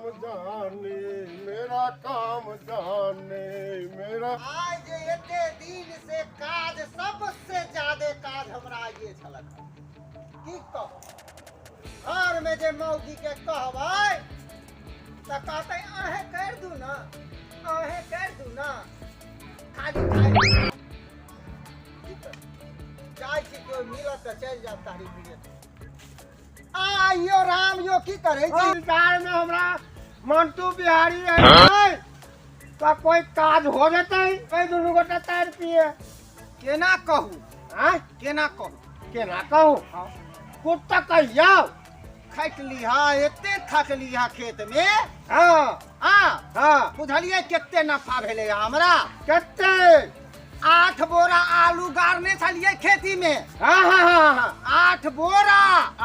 काम जाने, मेरा काम जाने, मेरा। आइ जे एते दिन से काज, सबसे ज्यादे काज हमरा आइए छलक। की कहू, घर में जे मौगी के कहबै तऽ कहतै अहें कर दू ना, अहें कर दू ना, खाली खाइ। की करू? जाइ छी, केओ मिलत तऽ चलि जायब तारी पिए। आ यो राम यो, की करै छी? विचार में हमरा मंटू बिहारी है तऽ कोई काज हो जेतै? कोई दुनू गोटा तार पिए। केना कहू? आँय? केना कहू? केना कहू? कुछ तऽ कहियौ। खटली हा, एते थकली हा खेत में। हाँ। हाँ। बुझलियै कते नफा भेलै हमरा? कते? 8 बोरा आलू गाड़ने छलियै खेती में। हाँ हाँ हाँ हाँ 8 बोरा।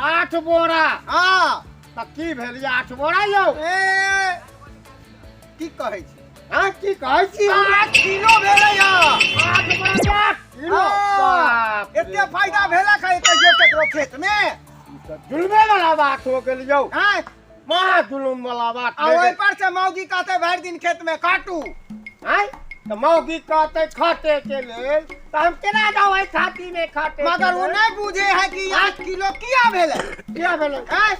8 बोरा? हाँ। तऽ की भेल 8 बोरा यौ? ए, की कहै छी? हाँ, की कहै छी हम? 8 किलो भेलै हँ। 8 बोरा 8 किलो? हाँ। बाप रे। एते फायदा भेलक है कहियो केकरो खेत में? ई तऽ जुलमे वाला बात हो गेल यौ। आँय? महा जुलुम वाला बात आ भए ओहि गेल। पर से मौगी कहते भरि दिन खेत में काटू। आँय, तऽ मौगी कहतै खटे के लेल तऽ हम केना जाबै छाती में खटे के मगर ओ लेल? नहीं बुझे है कि 8 किलो किया भेलै। किया भेलै? आँय?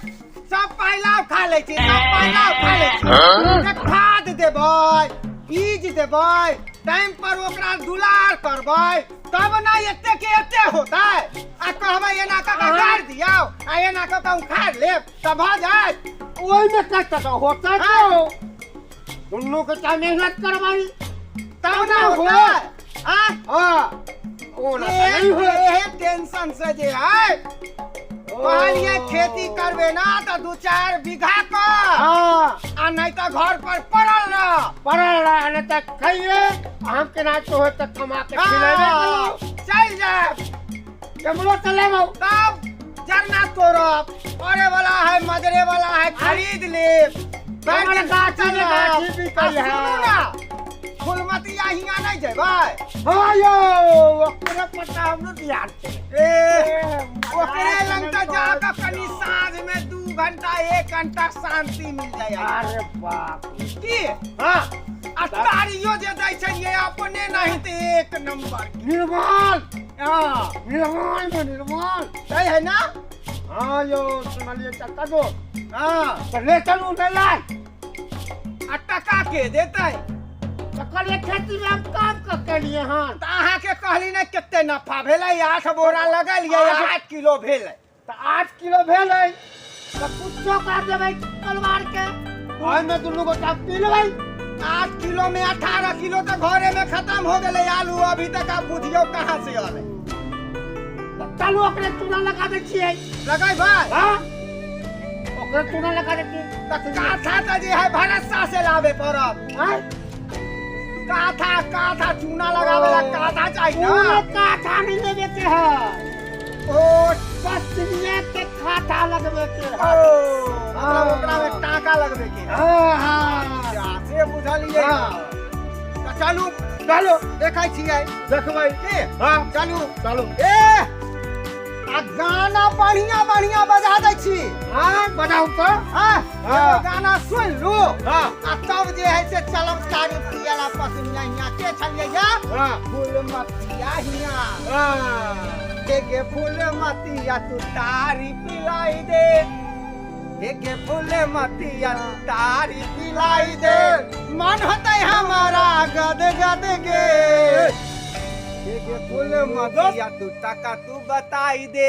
सब पहिला खा लै छै, सब पहिला खा लै छै। जे खाद देबै, बीज देबै, टाइम पर ओकरा दुलार करबै, तब ना एते के एते होतै। आ कहबै एना कऽ के गाड़ि दियौ आ एना कऽ के उखाड़ि लेब तऽ भऽ जायत? ओहिमे कते तऽ होतै? हाँ। तो दुनू के चाहे मेहनत करबै तब ना हो। होतै? आँय? हाँ, ओना तऽ नहि होत। एहे टेंशन से जे है, कहलिए खेती करबे ना तऽ 2-4 बीघा कर आ नहीं तऽ घर पर पड़ल रह। पड़ल रह, नहि तऽ खाइए। हम केना तो होत तऽ कमा के खिलेबे करू। चलि जायब। केम्हरो चलेबौ। तब जरना तोड़ब, करे वाला है, मजरे वाला है, खरीद लेब। हमर गाछी में गाछी बिकै आ है। सुनू ना, फुलमतिया हियाँ नहीं जेबै? हाँ यौ, ओकरे पता हमरो ध्यान छै। ए, ओकरे लग तऽ जाकऽ कनि साँझ में 2 घंटा 1 घंटा शांति मिल जाय। अरे बाप रे। की? हाँ। आ तारियो जे दै छै ये अपने नहीं तऽ एक नंबर के। निर्मल। हाँ। निर्मल में निर्मल। दै है ना? हाँ यौ, सुनलियै चक्का दो। हाँ। तऽ ले चलू ने लाइ। आ टका के देतै? तऽ कहलियै खेती में हम काम कऽ के लिए हन। तऽ अहाँके कहली ने कते नफा भेलै, 8 बोरा लगलियै, 8 किलो भेलै। तऽ 8 किलो भेलै तऽ कुछो कर देबै परिवार के, ओहिमे दुनू गोटा पी लेबै। 8 किलो में 18 किलो तऽ घरे में खत्म हो गेलै आलू अभी तक। आप बुझियौ कहाँ से अलै। तऽ चलू, ओकरे चूना लगा दै छियै। लगेबै? हाँ, ओकरे चूना लगा दै छियै। तऽ काथा तऽ जे है भरसा से लाबे पड़त। आँय? काथा, काथा, चूना लगावे ला काथा चाहिए पूरा ना। काथा नहीं लेवे के है। ओ। पश्चिमिया के काथा लगवे के ओ है। मतलब ओकरा में टाका लगबे के है। हाँ। अच्छा, से बुझलियै। हाँ। तऽ चलू। चलो। देखै छियै। देखबै। की? हाँ। चलू। चलू। ए, आ गाना बढ़िया बढ़िया बजा दै छी। हाँ, बनाउ तऽ। हाँ। हाँ। एगो गाना सुन लू। हाँ। आ तब जे है से चलब तारी पियला पसनिया हियाँ के छलियै या फूलमतिया हियाँ। के के फूलमतिया तू तारी पिलाई दे, के के फूलमतिया तू तारी पिलाई दे, मन होतै हमारा गद गद गे, के के फूलमतिया तू टका तू बताई दे।